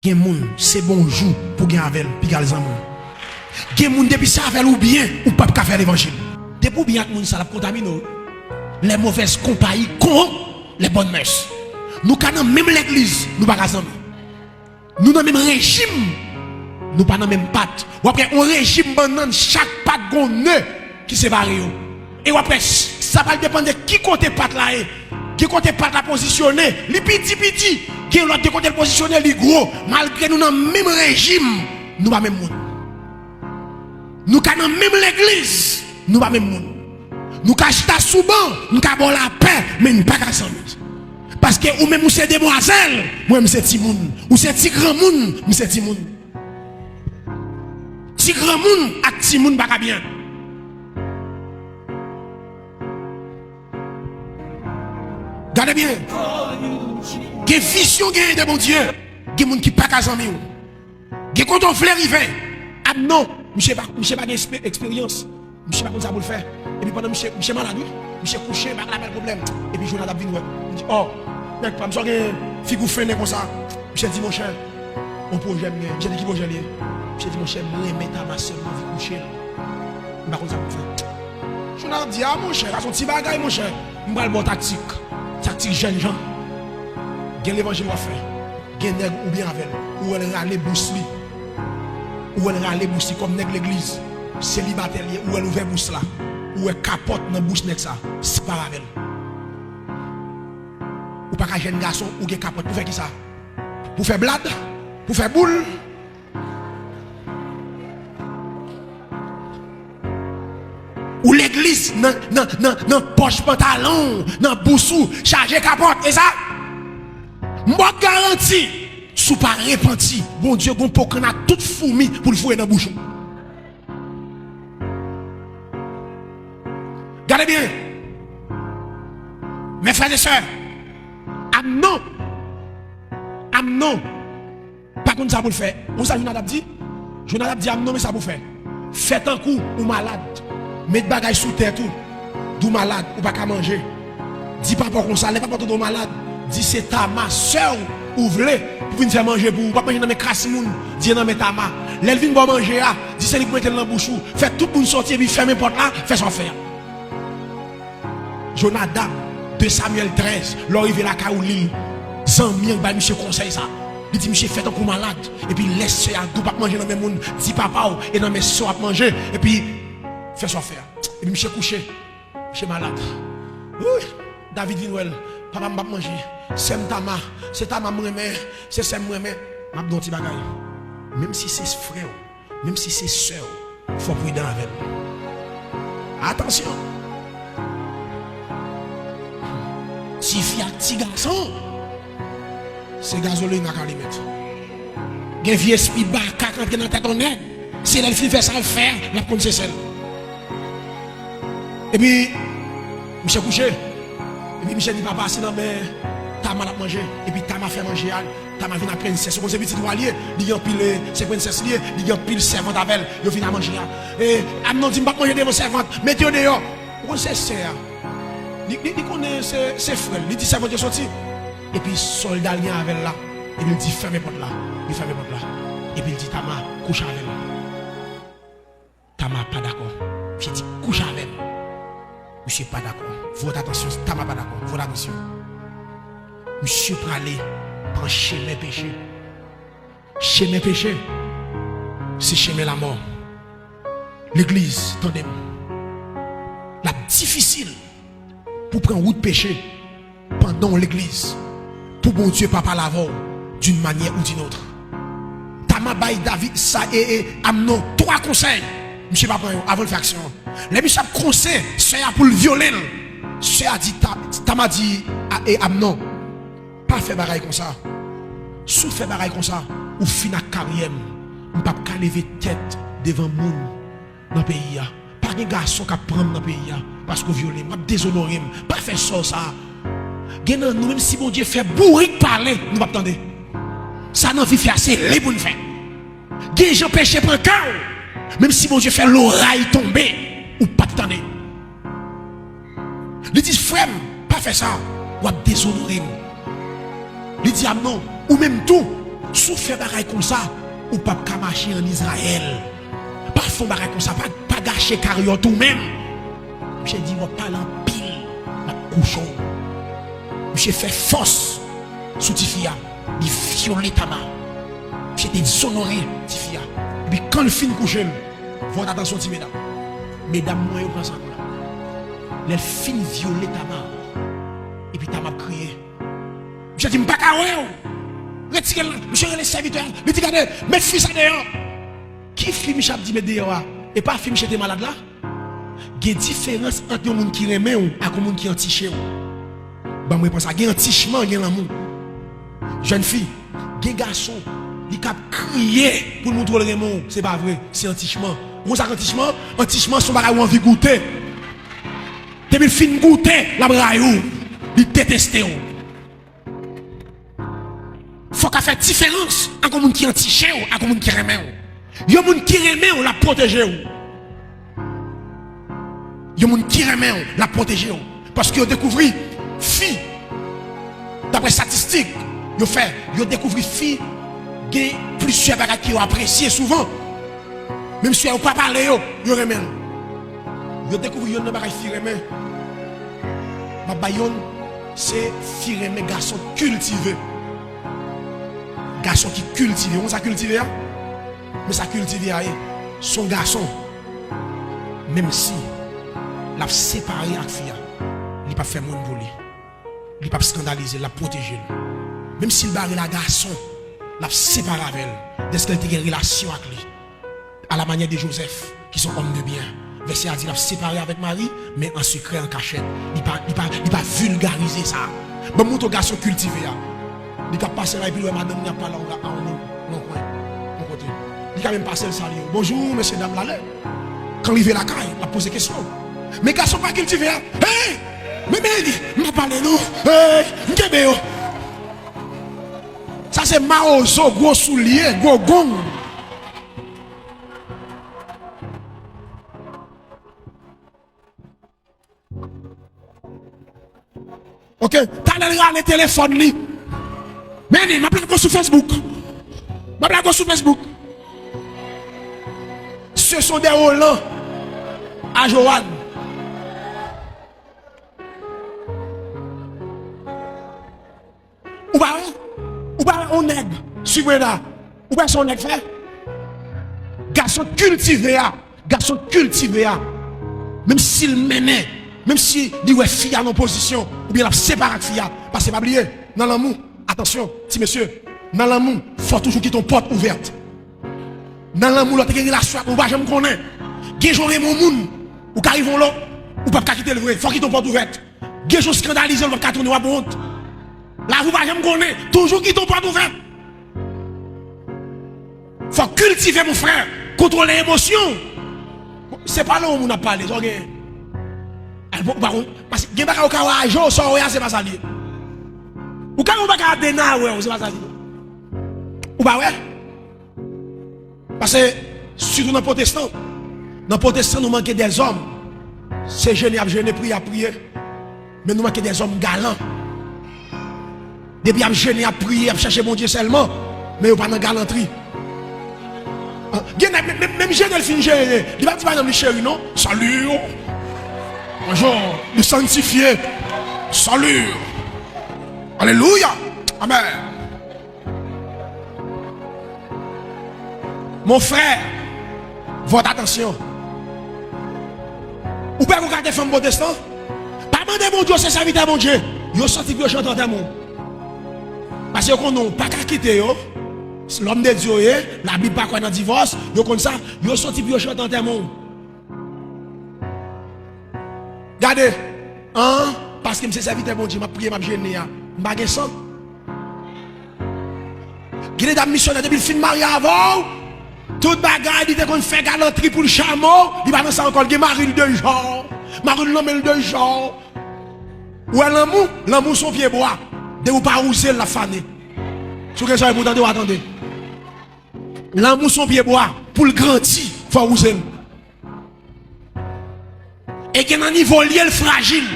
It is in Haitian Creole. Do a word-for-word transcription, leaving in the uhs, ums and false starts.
Gen moun, se bonjou pou gen avè l, piga l zanmi w. Gen moun, depi se avè l ou byen, ou p ap ka fè levanjil. Depi w byen ak moun sa, l ap kontamine w. Les mauvaises compagnies corrompent les bonnes mœurs. Nou ka nan menm legliz, nou pa ka zanmi. Nou nan menm rejim, nou pa nan menm pat. W ap wè yon rejim bannann, chak pat gon ne ki separe yo. E w ap wè, sa pral depann de ki kote pat la ye. Gen kote pat la pozisyone, li piti piti. Gen lòt de kote l pozisyone, li gwo. Malgre nou nan menm rejim, nou pa menm moun. Nou ka nan menm legliz, nou pa menm moun. Nou ka chita sou ban, m ka ba w lapè, men n pa ka zanmi. Paske ou menm ou se demwazèl, mwen m se timoun. Ou se ti granmoun, m se timoun. Ti granmoun ak timoun pa ka byen. Gade byen. Gen vizyon genyen de Bondye. Gen moun ki pa ka zanmi w. Gen kote w vle rive. Amnon, misye pa, misye pa gen ekspe-, eksperyans. Misye pa konn sa pou l fè. Epi pandan misye, misye malad, wi. Misye kouche, pa gen apèl pwoblèm. Epi Jonadab vin wè. Li di, "Ò, nèg pa m, sa w gen figi w fennen konsa?" Misye di, "Monchè, yon pwojè m gen." Misye di, "Ki pwojè l ye?" Misye di, "Monchè, m renmen Tama sèlman, anvi kouche l." M pa konn sa pou m fè. Jonadab di, "A, monchè, sa se yon ti bagay, monchè. M pral ba w taktik. Taktik jènjan. Gen levanjil w ap fè. Gen nèg ou byen avè l. Ou wè l rale bous li. Ou wè l rale bous li kòm nèg legliz. Selibatè l ye. Ou wè l ouvè bous la. Ou wè kapòt nan bous nèg sa. Separe avè l. Ou pa ka jèn gason, ou gen kapòt. Pou fè kisa? Pou fè blad? Pou fè boul?" Ou legliz nan, nan, nan, nan pòch pantalon w, nan bous ou, chaje kapòt, e sa? M ba w garanti, si w pa repanti, Bondye gon po kann ak tout foumi pou l foure nan bouch ou. Gade byen. Mes frères et sœurs, Amnon, Amnon, pa konn sa pou l fè. Ou sa Jonadab di? Jonadab di Amnon, men sa pou fè. Fè tankou ou malad. Met bagay sou tèt ou. Di w malad, ou pa ka manje. Di papa w konsa, lè papa w tande w malad, di se Tama, sè w, ou vle pou vin fè manje pou ou. W ap manje nan men kras moun, di e nan men Tama. Lè l vin ba w manje a, di se li pou mete l nan bouch ou. Fè tout moun sòti epi fèmen pòt la, fè sa w ap fè a. Jonadab, de Samyèl trèz, lè w rive lakay ou, li zanmi an bay misye konsèy sa. Li di misye fè tankou malad, epi lè sè a di w p ap manje nan men moun, di papa w e nan men sè w ap manje, epi fè sa w ap fè a. Epi misye kouche, misye malad. Wouy, David vin wè l, papa m p ap manje, sè m Tama, se Tama m renmen, se sè m m renmen. M ap di w yon ti bagay, menm si se frè w, menm si se sè w, fò w pridan avè l. Atansyon! Tifi ak ti gason, se gazolin ak alimèt. Gen vye espri baka k antre nan tèt yon nèg, se lè l fin fè sa l fè a, l ap konn se sè l. Epi, misye kouche. Epi misye di papa se nan men Tama l ap manje. Epi Tama fè manje a. Tama vin ak prensès. Ou konn se pitit wa l ye. Li gen anpil, eh, se prensès li ye. Li gen anpil sèvant avè l. Yo vin ak manje a. E Amnon di, "M p ap manje devan sèvant. Mete yo deyò." Ou konn se sè a. Li, li, li konnen se, se frè l. Li di sèvant yo soti. Epi sòlda l gen avè l la. Epi l di, "Fèmen pòt la." Li fèmen pòt la. Epi l di Tama, "Kouche avè l." Tama pa dakò. Misye di, "Kouche avè m." Misye pa dakò. Vote atansyon, Tama pa dakò. Vote atansyon. Misye prale pran chemen peche. Chemen peche, se chemen lamò. Legliz, tande m. L ap difisil pou pran wout peche pandan w legliz, pou Bondye pa pale avè w d'une manière ou d'une autre. Tama bay David sa e, e Amnon twa konsèy. Misye pa pran yo avan l fè aksyon an. Lè misye ap konseye sè a pou l vyole l, sè a di Ta-, Tama di a, e Amnon, "Pa fè bagay konsa. Si w fè bagay konsa, ou fin ak karyè m. M p ap ka leve tèt devan moun nan peyi a. Pa gen gason k ap pran m nan peyi a, paske w vyole m, w ap dezonore m. Pa fè sè w sa." Gen nan nou, menm si Bondye fè bourik pale, nou p ap tande. Sa n anvi fè a, se li pou n fè. Gen jan peche pran kè w, menm si Bondye fè loray tonbe, ou p ap tande. Li di, "Frè m, pa fè sa, w ap dezonore m." Li di Amnon, "Ou menm tou, Si w fè bagay konsa, ou p ap ka mache ann Izrayèl. Pa fè yon bagay konsa, pa, pa gache karyè w tou menm. Misye di, w ap pale anpil, m ap kouche w. Misye fè fòs sou tifi a, li vyole Tama. Misye dezonore tifi a. Epi kan l fin kouche l, vòt atansyon ti medam. Medam mwen yo pran sa kou la. Lè l fin vyole Tama, epi Tama ap kriye. Misye di, "M pa ka wè w." Retire l. Misye rele sèvitè a. Li di, "Gade, met fi sa deyò." Ki fi misye ap di met deyò a? E pa fi misye te malad la? Gen diferans ant yon moun ki renmen w ak yon moun ki antiche w. Ban m repons sa. Gen antichman, gen lanmou. Jèn fi, gen gason, li k ap kriye pou l montre w l renmen w. Se pa vre, se antichman. Ou konn sa k antichman? Antichman se yon bagay ou anvi goute. Depi l fin goute, l ap rayi w. Li deteste w. Fòk a fè diferans ant yon moun ki antiche w ak yon moun ki renmen w. Yon moun ki renmen w, l ap pwoteje w. Yon moun ki renmen w, l ap pwoteje w. Paske yo dekouvri fi, daprè estatistik yo fè, yo dekouvri fi gen plizyè bagay ke yo apresye souvan. Menm si yo pa pale yo, yo renmen l. Yo dekouvri yonn nan bagay fi renmen. M ap bay yonn, se fi renmen gason kiltive. Gason ki kiltive. Ou konn sa kiltive a? Men sa kiltive a ye. Se yon gason, menm si l ap separe ak fi a, li p ap fè moun pou li. Li p ap eskandalize l, l ap pwoteje l. Menm si l bare l a gason, l ap separe avè l, dèske l te gen relasyon ak li. À la manière de Joseph, ki se yon òm de byen. Vèsè a di l ap separe avèk Mari, men an sekrè, an kachèt. Li pa, li pa, li pa vilgarize sa. Ban m montre w gason kiltive a. Li k ap pase la, epi l wè madanm li ap pale a yon, a yon moun, nan yon kwen, yon kote. Li ka menm pase l salye yo. "Bonjou, mesye dam, l ale?" Kan rive lakay, l ap poze kesyon. Men gason pa kiltive a. "Hey! Men, men, li, m ap pale non. Hey! M kenbe yo." Sa se mawozo, gwo soulye, gwo gong. Ok, talè l rale telefòn li. Men, men, m ap lage w sou Facebook. M ap lage w sou Facebook. Ce sont des Roland à Joanne. Ou pa wè? Ou pa wè yon nèg sou Brenda? Ou pa wè sa yon nèg fè? Gason kiltive a, gason kiltive a, menm si l mennen, menm si li wè fi a nan pozisyon, oubyen l ap separe ak fi a, paske pa bliye, nan lanmou, atansyon, ti mesye, nan lanmou, fò toujou kite yon pòt ouvèt. Nan lanmou, lè w te gen relasyon ak moun, ou pa janm konnen. Gen jan w renmen yon moun, ou ka rive yon lè, ou p ap ka kite l vre. Fò w kite yon pòt ouvèt. Gen jan w eskandalize l, ou p ap ka tounen, w ap wont. Lavi w pa janm konnen. Toujou kite yon pòt ouvèt. Fò w kiltive, mon frè. Kontwole emosyon w. Se pa lè yon moun ap pale, sa w gen. Al, ou pa konn, paske gen bagay ou ka wè a je w, sa w wè a, se pa sa l ye. Ou ka wè yon bagay a de nan wè w, se pa sa l ye. Ou pa wè? Paske, sitou nan pwotestan, nan pwotestan, nou manke dèzòm. Se jene y ap jene, priye y ap priye. Men nou manke dèzòm galan. Depi y ap jene, y ap priye, y ap chèche Bondye sèlman, men yo pa nan galantri. Ah, gen nèg, menm, menm, menm jene l fin jene, li pa di madanm li cheri, non. Salut. Bonjour. Li santifye. Salut. Alelouya. Amèn. Mon frè, vòt atansyon. Ou pè pou gade fanm pwotestan? Pa mande Bondye, se sèvitè Bondye. Yo sòti pou yo chante antèman w. Paske yo konnen w pa ka kite yo. Lòm de Dye yo ye, Labib pa kwè nan divòs, yo konn sa, yo sòti pou yo chante antèman w. Gade, an, paske m se sèvitè Bondye, m ap priye, m ap jene a, m pa gen san. Gen de dam misyonè, depi l fin marye avè w, tout bagay, li te konn fè galantri pou l chame w, li pa nan sa ankò, l gen mari l deja, mari l nonmen l deja. Ou wè lanmou? Lanmou se yon pye bwa, depi w pa wouze l, l ap fane. Si w gen zòrèy pou w tande, w a tande. Lanmou se yon pye bwa, pou l grandi, fò w wouze l. E gen nan nivo l ye, l frajil.